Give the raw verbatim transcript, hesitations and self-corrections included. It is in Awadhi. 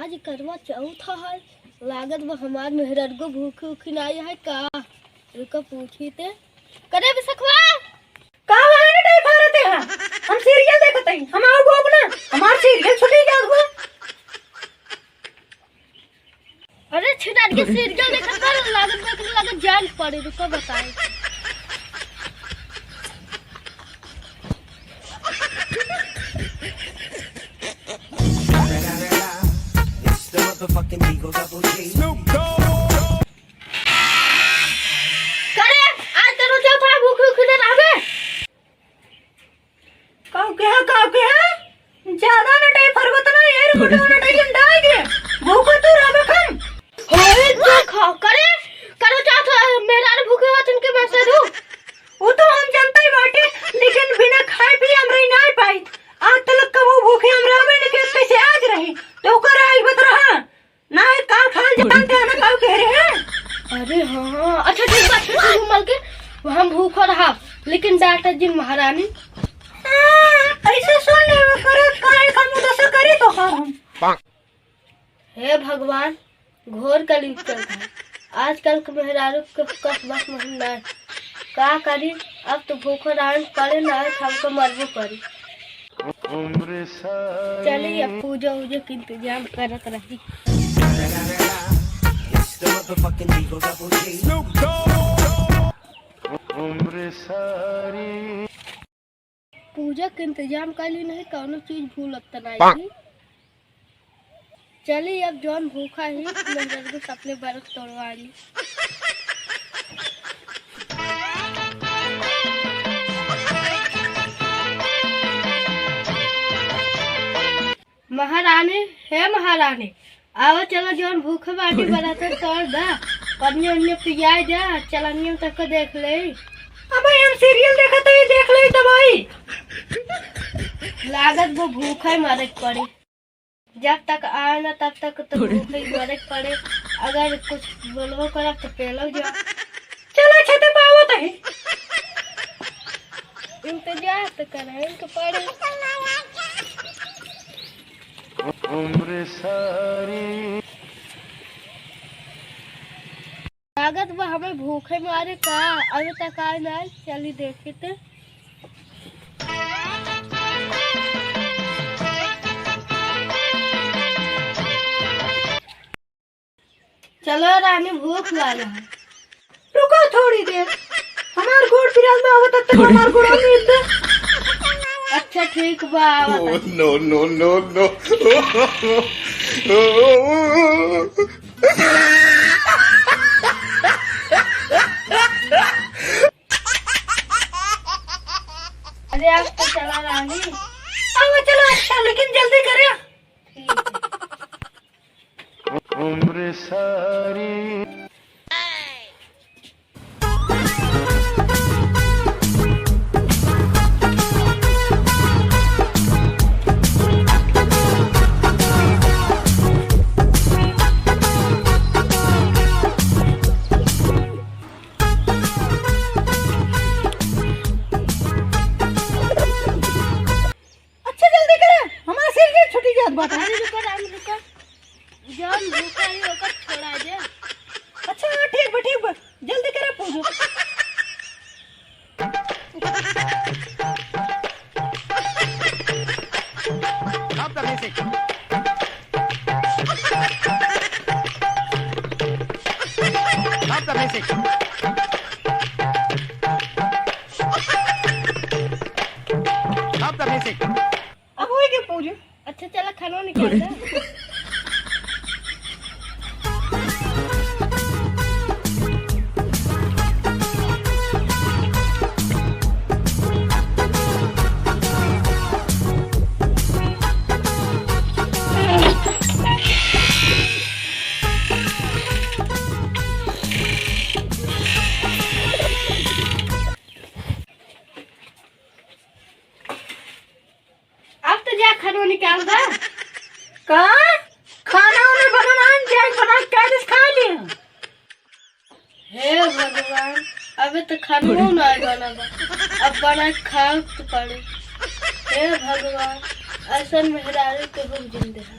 आज करवा चौथ है, लागत बा हमार मेहररुआ भूखी उखी नाई है का? रुका पूछी ते। करे बिसखवा? का वहाँ ने टाई फारते हैं? हम serial देखत हई, हम आउ बोब ना, हमार serial छुटी जात बा। अरे छिनार के serial देखत बा, लागत बा कि लागत जान पड़े, रुका बताई। करे, आज तो रुचो था, भूखे उखे न रहबे। काउ के है, काउ के है? ज्यादा नटाई फरबत ना, ये रे मोटवा नटाई हम डाल दिए। भूखा तू रहबे खम। होई देखा, करे, करे चाहत है, मेहरारू भूखे होत इनके मैं से दूँ। वो तो हम जनता ही बाटे, लेकिन बिना खाए पिए हम रही नाई पाई। आज तलक कबो भूखे हम रहबे नहीं के, कैसे आज रही? तो ओकर आई बत रहा। ना, ये का खान जानते हैं ना, काउ कह रहे हैं? अरे हाँ, अच्छा ठीक बा, अच्छा ठीक बा, मलकिन, हम भूखा रहा, लेकिन डाटा जिन महारानी। हाँ, ऐसे सुन ले, वो करे, काहे का मुंह दसा करे तो हम। हे भगवान, घोर कलयुग चलत है। आजकल के मेहरारू के कस बस में हम ना। का करी, अब तो भूखा रहन पड़े ना, हमको मरबो करी। चली, अब पूजा उजा के इंतजाम करत रही। पूजा के इंतजाम कर ली, नहीं कौनो चीज भूलत त नहीं थी। चली, अब जौन भूखा ही, मेहररुआ से अपने बरत तोड़वा ली। महारानी, हे महारानी, आवा चला, जौन भूखे बाटी बरत तोड़ दा, पनिया उनिया पियाई दे, चलनिया तक देख ले। अबे हम serial देखत हई, देख ले तब आई। लागत बा भूखे मरे के पड़े। जब तक आए ना, तब तक तो भूखे ही मरे के पड़े। अगर कुछ बोलबो करब तो पेलो जा। चलो, छते पावत है। इंतजार तो करे के पड़े। लागत बा हमें भूखे मारे का, अभी तक आए ना, चली देखी तो। चलो रानी, भूख लागा है। रुको थोड़ी देर, हमार गोड़ पिरात बा, आवत तक हमार गोड़ में दे। अच्छा ठीक बा, आवत। Oh, no, no, no, no। अरे, आप तो चला रानी। अब चलो, अच्छा, लेकिन जल्दी करे। ठीक है। अच्छा, जल्दी करा, हमार सिर के छुटी जात बाटे। अरे रुका रानी, रुका। जौन भूखा ही ओकर छोड़ा दे। अच्छा, हाँ, ठीक बा, ठीक बा। जल्दी करा पूजो। Stop the music। Stop the music। Stop the music। अब होई के पूजा। अच्छा, चला, खाना निकाल दे। अब तो जा खाना निकाल दे। का? खाना उन्हें बनाना है, जाए बना के दे, खा ले। हे भगवान, अबे तो खाना ना बना बा, अब बना के खाओ तो पड़े। हे भगवान, ऐसन मेहरारू के हो जिंदे है।